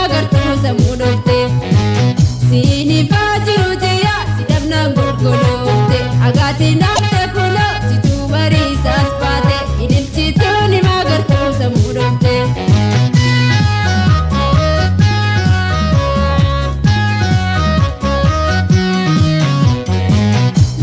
magartuu sammuu dhoofte. Siinifaa jiruuti yaa si dhabnaan golgoloofte. Agaatiin naafte kunoo situu bariisaas baate. Ililchituun magartuu sammuu dhoofte.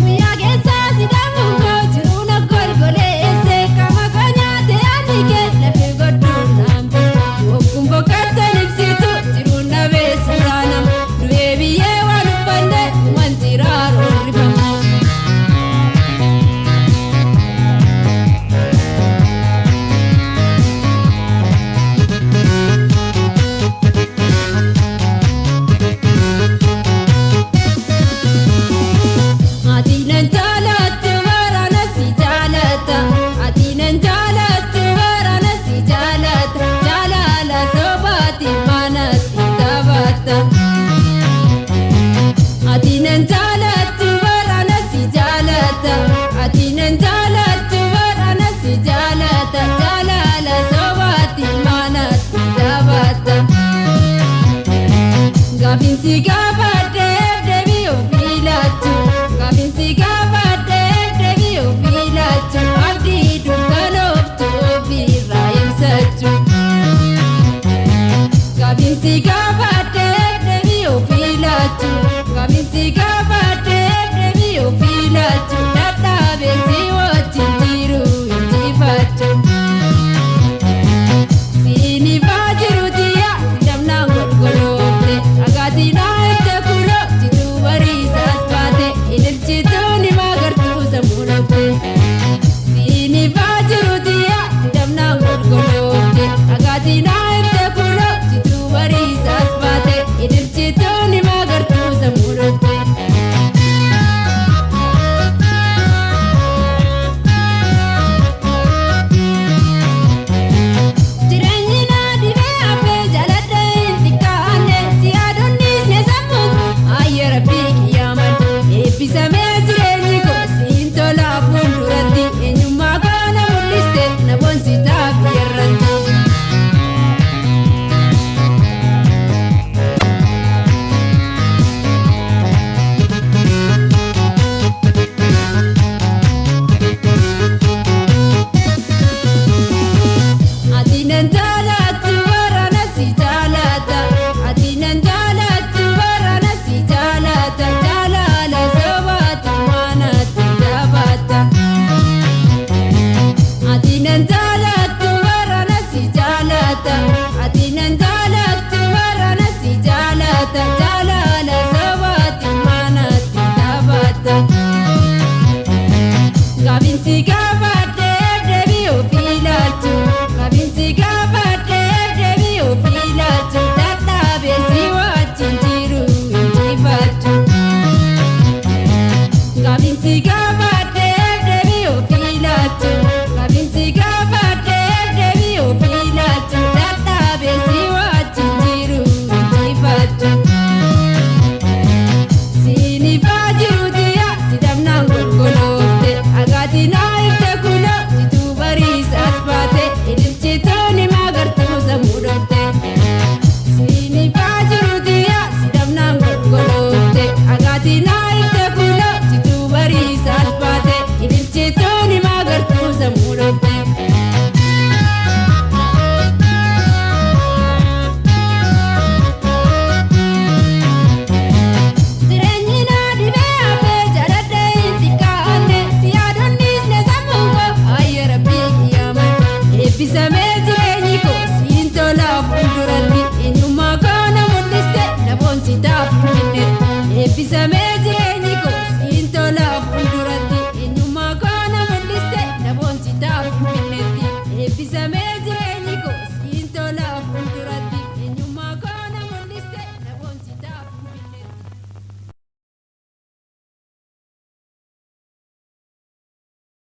Guyyaa keessaa si dhabuun koo jiruu na golgoleesse. Qaama koo nyaate yaadni kee lafee godhuun naan beesse. Wokkuun boqqotan ibsitu jiruun na beessu raanama. Du'ee biyyee waan uffanne wanti raaroon rifama. Ati nan jaalattu waraana si jaalata. Ati nan jaalattu waraana si jaalata. Jaalala sobaati manatti taphata. Ati nan jaalattu waraana si jaalata. Ati nan jaalattu waraana si jaalata. Jaalala sobaati manatti taphata. Gaafiin si